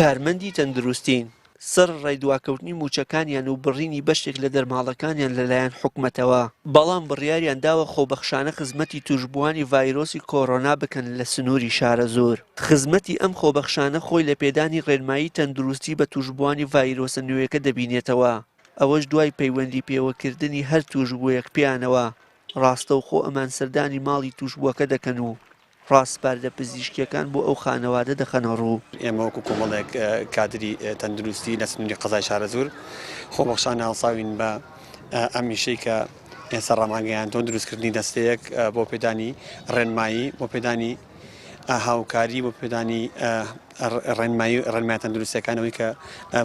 کارمەندی تەندروستین، سەرەڕای دواکەوتنی مووچەکانیان و بڕینی بەشێک لە دەرماڵەکانیان لەلایەن حکومەتەوە، بەڵام بڕیاریان داوە خۆبەخشانە خزمەتی تووشبووانی ڤایرۆسی کۆرۆنا بکەن لە سنووری شارەزوور. خزمەتی ئەم خۆبەخشانە خۆی لە پێدانی ڕێنمایی تەندروستی بە تووشبووانی ڤایرۆسە نوێیەکە دەبینێتەوە، ئەوەش دوای پەیوەندی پێوەکردنی هەر تووشبوویەک پێیانەوە، ڕاستەوخۆ ئەمان سەردانی ماڵی تووشبووەکە دەکەن و ڕاسپاردە پزیشکییەکان بۆ ئەو خانەوادە دەخەنە ڕوو. ئێمە وەکو کۆمەڵێک کادری تەندروستی لە سنووری قەزای شارەزوور خۆبەخشانە هەڵساوین بە ئەم ئیشەی کە ئێستا ڕامانگەیاندووە، دروستکردنی دەستەیەک بۆ پێدانی ڕێنمایی، بۆ پێدانی هاوکاری، بۆ پێدانی ڕێنمایی ڕێنمایە تەندروستیەکان ئەوەی کە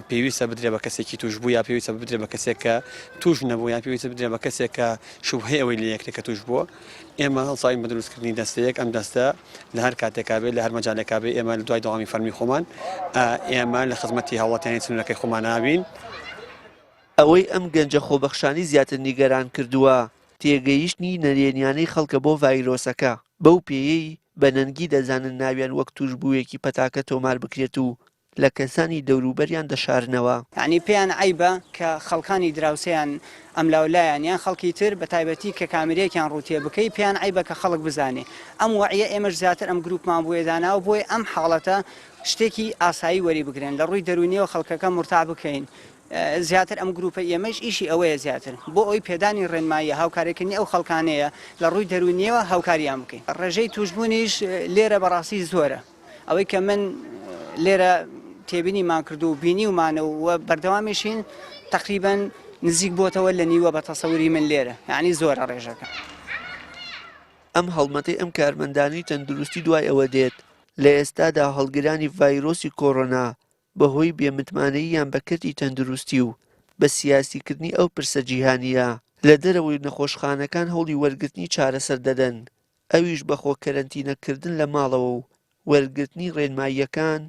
پێویستە بدرێ بە کەسێکی تووشبوو یا پێویستە بدرێ بە کەسێک کە تووش نەبوو یا پێویستە بدرێ بە کەسێک کە شوبهەی ئەوەی لێ یەکرێ کە تووش بووە. ئێمە هەڵساوین بە دروستکردنی دەستەیەک، ئەم دەستە لە هەر کاتێکا بێت، لە هەر مەجالێکا بێت، ئێمە لە دوای دەوامی فەرمی خۆمان، ئێمە لە خزمەتی هاوڵاتیانی سنوورەکەی خۆمانا بین. ئەوەی ئەم گەنجە خۆبەخشانەی زیاتر نیگەران کردووە، تێگەیشتنی نەرێنیانەی خەڵکە بۆ ڤایرۆسەکە، بەو پێیەی بە نەنگی دەزانن ناویان وەک تووشبووێکی پەتاکە تۆمار بکرێت و لە کەسانی دەوروبەریان دەشارنەوە. یەعنی پێیان عەیبە کە خەڵکانی دراوسێیان ئەملاولایان یان خەڵکی تر بە تایبەتی کە کامیرەیەکیان ڕوو تێ بکەی پێیان عەیبە کە خەڵک بزانێ ئەم وەعیە ئێمەش زیاتر ئەم گروپمان بۆیە داناوە بۆیە ئەم حاڵەتە شتێکی ئاسایی وەری بگرن لە ڕووی دەروونیەوە خەڵکەکە مورتاح بکەین زیاتر ئەم گروپە ئێمەش ئیشی ئەوەیە زیاتر بۆ ئەوەی پێدانی ڕێنماییە هاوکاریکردنی ئەو خەڵکانەیە لە ڕووی دەروونیەوە هاوکاریان بکەین ڕێژەی تووشبوونیش لێرە بەڕاستی زۆرە. ئەوەی کە من لێرە تێبینیمان کردو و بینیومانە و بەردەوامیشین تەقریبەن نزیک بۆتەوە لە نیوە بە تەسەوری من لێرە یعنی زۆرە ڕێژەکە. ئەم هەڵمەتەی ئەم کارمەندانەی تەندروستی دوای ئەوە دێت، لە ئێستادا هەڵگرانی ڤایرۆسی کۆرۆنا بەهۆی بێ متمانەییان بە کەرتی تەندروستی و بە سیاسیکردنی ئەو پرسە جیهانییە، لە دەرەوەی نەخۆشخانەکان هەوڵی وەرگرتنی چارەسەر دەدەن، ئەویش بە خۆ کەرەنتینە کردن لە ماڵەوە و وەرگرتنی ڕێنماییەکان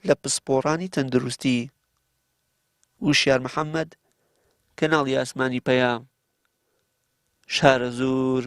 لە پسپۆڕانی تەندروستی. وشیار محەمەد، کەناڵی ئاسمانی پەیام، شارەزوور.